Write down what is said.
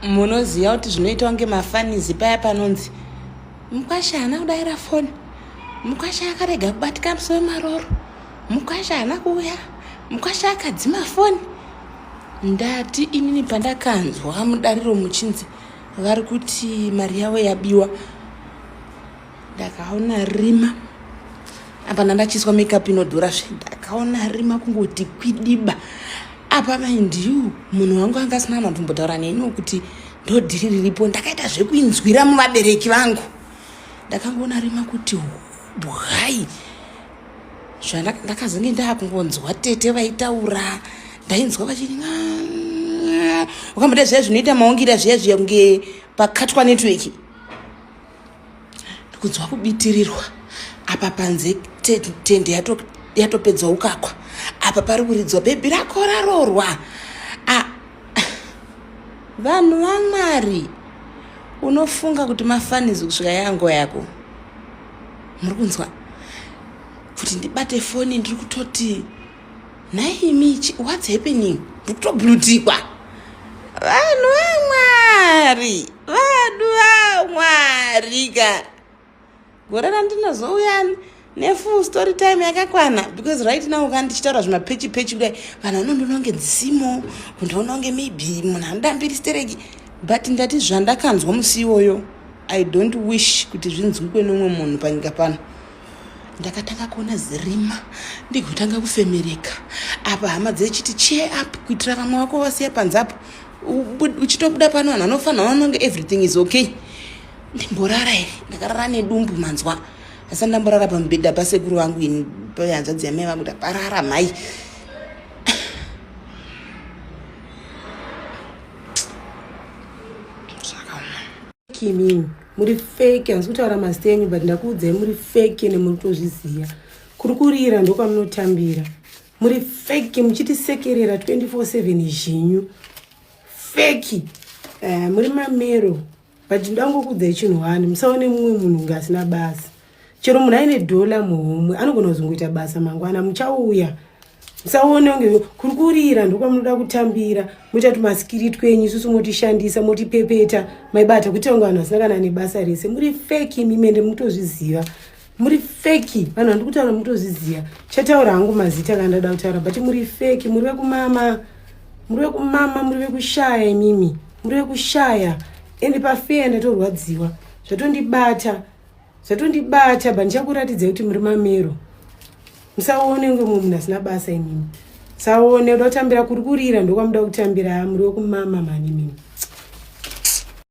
Munoziva kuti zvinoita kunge mafanizi paya panonzi mukwasha haana kudaira foni, mukwasha akarega kubatika musi wemaroro, mukwasha haana kuuya, mukwasha akadzima foni. Ndati inini pandakanzwa mudariro muchinzi vari kuti mari yavo yabiwa, ndakaona rima apa ndandachiiswa makeup inodhura zve, ndakaona rima kungoti kwidiba. Apa mind you, munhu wangu anga asina kana kutombotaura neni kuti ndodhiri riripo. Ndakaita zvekuinzwira muvabereki vangu, ndakangoona rima kuti bwai. Ndakazonge ndaakungonzwa tete vaitaura, ndainzwa vachiti ukamboda zviya zvinoita maungira zviya zviya kunge pakatwa network, ndikunzwa kubitirirwa apa panze, tende yatopedzwa ukakwa, apa pari kuridzwa bhebhi rako rarorwa. Vanhu vaMwari, unofunga kuti mafanizi kusvika yango yako. Muri kunzwa kuti ndibate foni, ndiri kutoti nhaimi, what's happening? Ndiri kutoblutikwa. Vanhu vaMwari, vanhu vaMwari ka, gore randinozouya nefull story time yakakwana, because right now ka ndichitaura zvimapechi pechi kudai, vanhu vanondoona kunge dzisimo, kundoona kunge maybe munhu anoda stereki. But ndati zvandakanzwa musi iwoyo, I don't wish kuti zvinzwikwe nomumwe munhu panyika pano. Ndakatanga kuona zirima, ndigotanga kufemereka. Apa hama dzechiti cheer up kuitira vamwe vako vasiya panze apo, uchitobuda pano vanhu vanofanira vanonge everything is okay. Ndimborara here? Ndakarara nedumbu, manzwa? Asi ndamborara pamubhedha pasekuru vangu ini, pahanzvadzi yamai vangu. Ndaparara mhai. Zvakaoma. Imimi muri fake, handisi kutaura mazita enyu, but ndakuudzai, muri fake ende muri kutozviziva. Kuri kurira ndokwamunotambira. Muri fake, muchitisekerera 24/7 zhinyu fake. Muri mamero, but ndangokuudzai chinhu one: musaone mumwe munhu kunge asina basa. Chero munhu aine dhola muhomwe anogona kuzongoita basa mangwana muchauya. Musaone kunge kuri kurira ndokwamunoda kutambira, moita tumaskiri twenyu, isusu motishandisa, motipepeta, maibata kuitira kunge vanhu vasina kana nebasa rese. Muri fake imimi, ende mutozviziva muri fake. Vanhu vandi kutaura mutozviziva. Chataura hangu mazita kana ndada kutaura, but muri fake, muri vekumama, muri vekumama, muri vekushaya imimi, muri vekushaya. Ende pafeya ndatorwadziwa, zvatondibata, zvatondibata, but ndichakuratidzai kuti muri mamero. Musaone kunge mumwe munhu asina basa imimi. Saone uda kutambira kuri kurira ndokwamuda kutambira. Muri wekumama mani imimi.